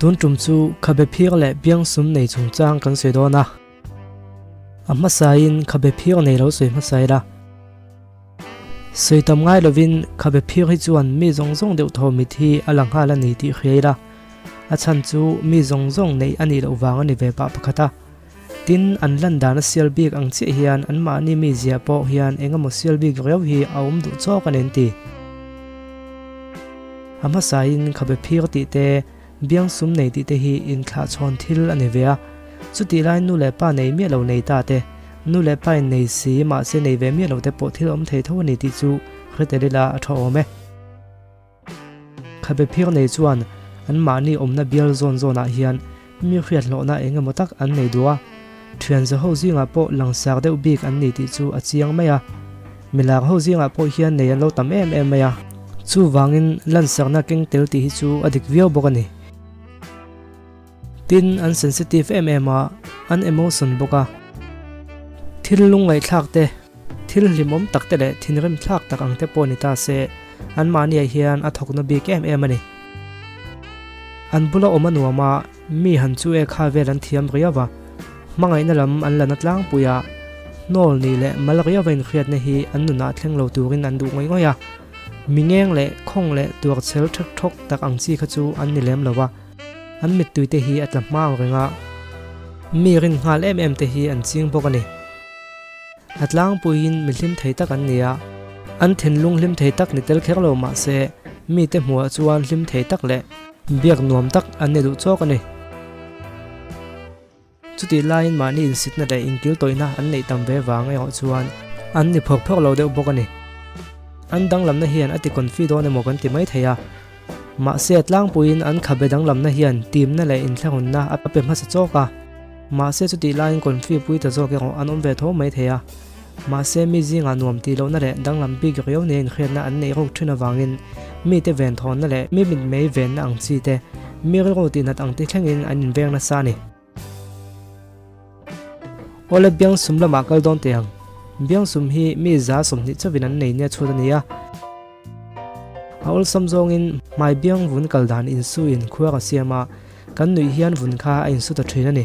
Tun tum chu khabe phir leh biangsum nei chungchang kan sawi dawn a. A hmasain khabe phir nei lo sawi hmasa ila. Sawi tam ngai lovin khabe phir hi chuan mi zawng zawng deuh thaw mit hi a la nghal a ni tih hria ila. A chhan chu mi zawng zawng neih a nih loh vang a ni ve pah pakhat a. Tin, an lan dan a sial bik ang chiah hian anmahni mizia pawh hian eng emaw sial bik riau hi a awm duh chawk a ni an ti. A hmasain khabe phir tih te, biang sum nei tih te hi inthlahchhawn thil a ni ve a. Chutih lai nu leh pa nei miah lo nei ta te, nu leh pa in nei si mahse nei ve miah lo te pawh thil awm thei tho a ni tih chu hre tel ila a tha awm e. Khabe phir nei chuan anmahni awmna bial zawn zawnah hian mi hriat hlawhna eng emaw tak an nei duh a, thian za ho zingah pawh langsar deuh bik an ni tih chu a chiang mai a. Milar ho zingah pawh hian nei an lo tam em em mai a, chuvangin lansarna keng tel tih hi chu a dik viau bawk a ni. Tin, an sensitive em em a, an emotion bawk a. Thil lungngaihthlak te, thil hlimawm tak te leh thinrim thlak tak ang te pawh ni ta se, anmahniah hian a thawkna bik em em a ni. An bula awm a nuam a, mi han chu e kha vel an thiam riau a, hmangaihna lam an la na tlangpui a, hnawl nih leh mal riau a inhriatna hi an nunah thleng lo turin an duh ngawih ngawih a. Mi ngeng leh khawng leh tuarchhel thek thawk tak ang chi kha chu an ni lem lo a. An mittui te hi a tla hma ang reng a, mi rin nghal em em te hi an ching bawk a ni. A tlangpuiin mi hlim thei tak an ni a, an thinlung hlim thei tak ni tel kher lo mah se mite hmuhah chuan hlim thei tak leh biak nuam tak an ni duh chawk a ni. Chutih laiin mahni insitna leh inkiltawihna an neih tam ve vang erawh chuan an ni phawk phawk lo deuh bawk a ni. An danglamna hian a ti confi dawn emaw kan ti mai thei a, mahse a tlangpuiin an khabe danglamna hian timna leh inthlahunna a pe hmasa chawk a, mahse chutih laiin confi pui ta zawk erawh an awm ve tho mai thei a. Mahse mi zingah nuam tih lohna leh danglam bik riau nia inhriatna an neih ruk thin avangin mite venthawnna leh mi mitmei venna ang chi te, mi rilru tihnat ang ti thlengin an inveng nasa a ni. Awle biangsum lamah kal dawn teh ang. Biangsum hi mi 20 chauhin an nei nia chhut a ni a. A awlsam zawngin hmai biang vun kal dan insuin khuar a siam a, kan nuih hian vun kha a insu ta thin a ni.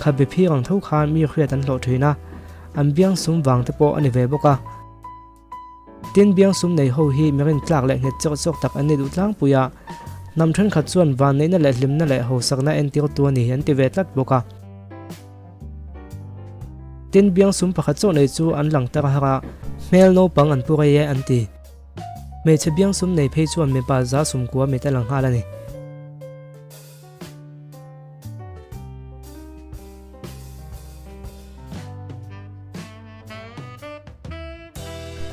Khabe phir ang tho khan mi hriat an hlawh thin a, an biangsum vang te pawh a ni ve bawk a. Tin, biangsum nei ho hi mi rintlak leh nghet chawk chawk tak an ni duh tlangpui a, hnam thenkhat chuan vanneihna leh hlimna leh hausakna entirtu a ni an ti ve tlat bawk a. Tin, biangsum pakhat chauh nei chu an lang tar har a, hmel naupang an pu rei e an ti. Hmeichhe biangsum nei phei chuan mipa 90 mit a lang nghal a ni.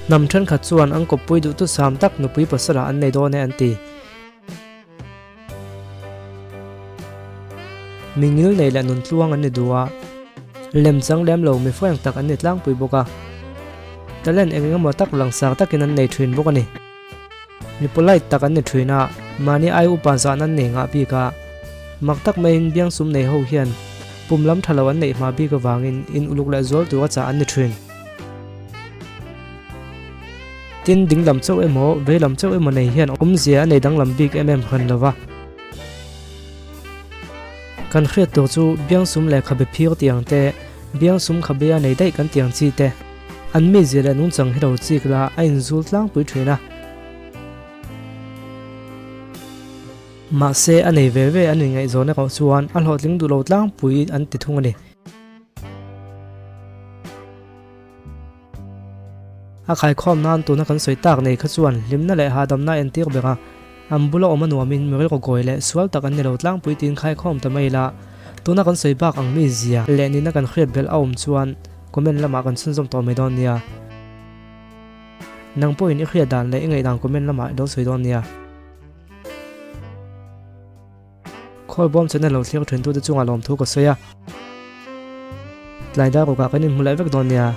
Hnam thenkhat chuan an kawppui duhtu sam tak nupui pasala an nei dawn e an ti. Mi ngil nei leh nun tluang an ni duh a, lem chang lem lo mi frank tak an ni tlangpui bawk a. Talent eng eng emaw tak langsar takin an nei thin bawk a ni. Mi polite tak an ni thin a, mahni ai upa zahna an nei ngah bik a. Mak tak maiin biangsum nei ho hian pum lam tha lo an neih hma bik avangin in uluk leh zual tur a chah an ni thin. Tin, dinglam chauh emaw, veilam chauh emaw nei hian awmzia a nei danglam bik em em hran lo va. Kan hriat tur chu biangsum leh khabe phir tih ang te, biangsum khabe a nei daih kan tih ang chi te. An mizia leh nungchang hi lo chik la a inzul tlangpui thin a. Mahse a nei ve ve an inngaihzawn erawh chuan a hlawhtling duh lo tlangpui an ti thung a ni. A khaikhawm nan tuna kan sawi tak nei kha chuan hlimna leh hahdamna a entir ber a, an bula awm a nuamin mi rilru gawi leh sual tak an ni lo tlangpui tiin khaikhawm ta mai ila, tuna kan sawi bak ang mizia leh nihna kan hriat belh a awm chuan Comment lamah kan chhunzawm tawh mai dawn nia. Nang pawhin i hriat dan leh i ngaihdan comment lamah i lo sawi dawn nia. Khawlbawm channel lo thlir thin tute chungah lawmthu ka sawi a. Tlai dar rukah kan inhmu leh vek dawn nia.